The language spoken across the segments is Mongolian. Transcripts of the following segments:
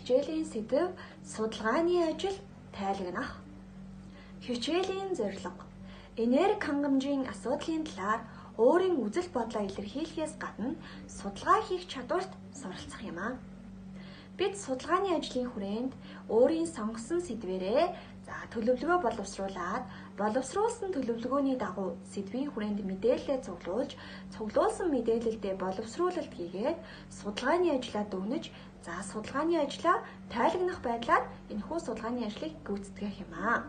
хичээлийн сэдэв судалгааны ажил тайлагнах. Хичээлийн зорилго: энерги хангамжийн асуудлын талаар өөрийн үзэл бодлоо илэрхийлэхээс гадна судалгаа хийх чадварт суралцах юм аа. Бид судалгааны ажлын хүрээнд өөрийн сонгосон сэдвээрээ төлөвлөгөө боловсруулад, боловсруулсан төлөвлөгөөний дагуу сэдвийн хүрээнд мэдээлэлээ цуглуулж, цуглуулсан мэдээлэлдээ боловсруулалт хийгээд судалгааны ажлаа дүгнэж, за судалгааны ажлаа тайлагнах байдлаар энэхүү судалгааны ажлыг гүйцэтгэх юм аа.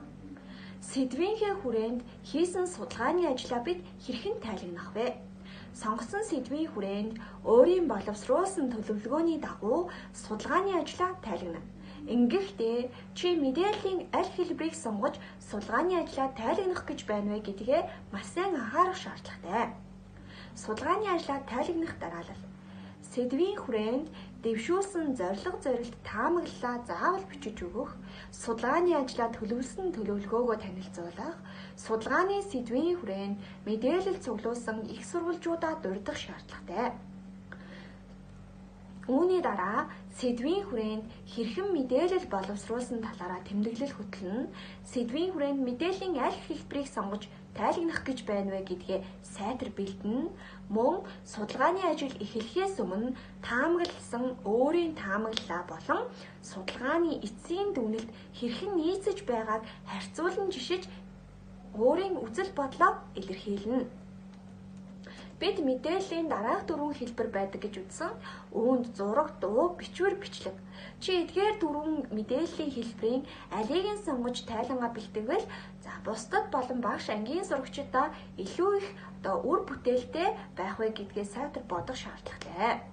Сэдвийнхээ хүрээнд хийсэн судалгааны ажлаа бид хэрхэн тайлагнах вэ? Сонгосон сэдвийн хүрээнд өөрийн боловсруулсан төлөвлөгөөний дагуу судалгааны ажлаа тайлагнана. Ингэхдээ чи мэдээллийн аль хэлбэрийг сонгож судалгааны ажлаа тайлагнах гэж байна вэ гэдгээ маш сайн анхаарах шаардлагатай. Судалгааны ажлаа тайлагнах дараалал. Сэдвийн хүрээнд дэвшүүлсэн зорилго зорилт таамаглалаа заавал бичиж өгөх, судалгааны ажлаа төлөвлөсөн төлөвлөгөөгөө танилцуулах, судалгааны сэдвийн хүрээнд мэдээлэл цуглуулсан их сурвалжуудаа дурдах шаардлагатай. Үүний дараа сэдвийн хүрээнд хэрхэн мэдээлэл боловсруулсан талаараа тэмдэглэл хөтлөнө, сэдвийн хүрээнд мэдээллийн аль хэлбэрийг сонгож тайлагнах гэж байна вэ гэдгээ сайтар бэлдэнэ. Мөн судалгааны ажил эхлэхээс өмнө таамагласан өөрийн таамаглалаа болон судалгааны эцсийн дүгнэлт хэрхэн нийцэж байгааг харьцуулан жишиж өөрийн үзэл бодлоо илэрхийлнэ. Бид мэдээллийн дараах дөрвөн хэлбэр байдаг гэж үзсэн. Үүнд зураг, дуу, бичвэр, бичлэг. Чи эдгээр дөрвөн мэдээллийн хэлбэрийн алийг нь сонгож тайлангаа бэлтгэвэл за бусдад болон багш ангийн сурагчдаа илүү их одоо үр бүтээлтэй байх вэ гэдгээ сайтар бодох шаардлагатай.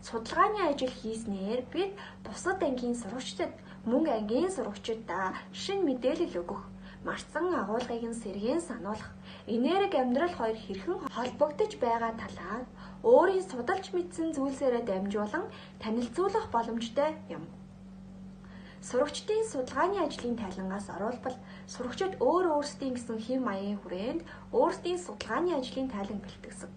Судалгааны ажил хийснээр бид бусад ангийн сурагчдад мөн ангийн сурагчдаа шинэ мэдээлэл өгөх, марцсан агуулгыг нь сэргээн сануулах, энерги амьдрал хоёр хэрхэн холбогдож байгаа талаар өөрийн судалж мэдсэн зүйлсээрээ дамжуулан танилцуулах боломжтой юм. Сурагчдын судалгааны ажлын тайлангаас оруулбал сурагчид өөр өөрсдийн гэсэн хэв маягийн хүрээнд өөрсдийн судалгааны ажлын тайлан бэлтгэсэн.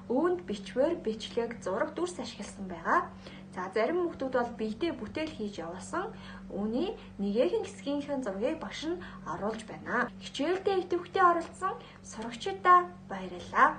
Үүнд бичвэр, бичлэг, зураг, дүрс ашигласан байгаа. За зарим хүүхдүүд бол биетэй бүтээл хийж явуулсан. Үүний нэгэхэн хэсгийнхээ зургийг багш нь оруулж байна. Хичээлдээ идэвхтэй оролцсон сурагчдаа баярлалаа.